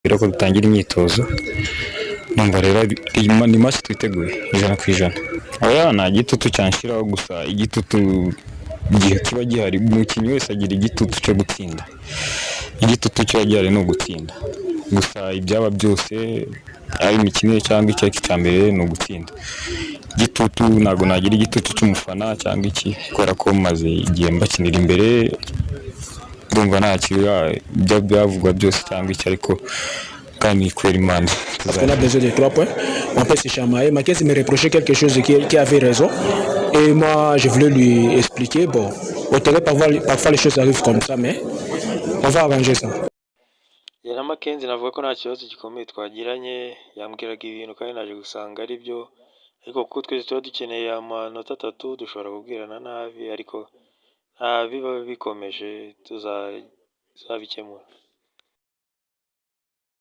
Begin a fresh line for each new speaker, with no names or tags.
Mbere ko dutangira imyitozo, numva rero ni match twiteguye 100%. Oya, nta gitutu cyanshyiraho, gusa igitutu igihe kiba gihari, umukinnyi wese agira igitutu cyo gutsinda. Igitutu kiba gihari ni ugutsinda gusa. Ibyaba byose, ari imikinire cyangwa icyo, icya mbere ni ugutsinda. Igitutu, ntabwo nagira igitutu cy'umufana cyangwa iki, kubera ko maze igihe mbakinira imbere. Ndumva nta kiba byavugwa byose cyangwa iki, ariko kandi kubera Imana.
Parce qu'on a besoin de trois points. On peut se chamailler. Mackenzie me reprochait quelque chose qui avait raison. Et moi, je voulais lui expliquer. Bon, au terrain, parfois, parfois les choses arrivent comme ça, mais on va arranger ça.
Njye na Mackenzie navuga ko nta kibazo gikomeye twagiranye. Yambwiraga ibintu kandi naje gusanga ari byo, ariko kuko twese tuba dukeneye amanota atatu, dushobora kubwirana nabi, ariko nta biba bikomeje, tuzabikemura.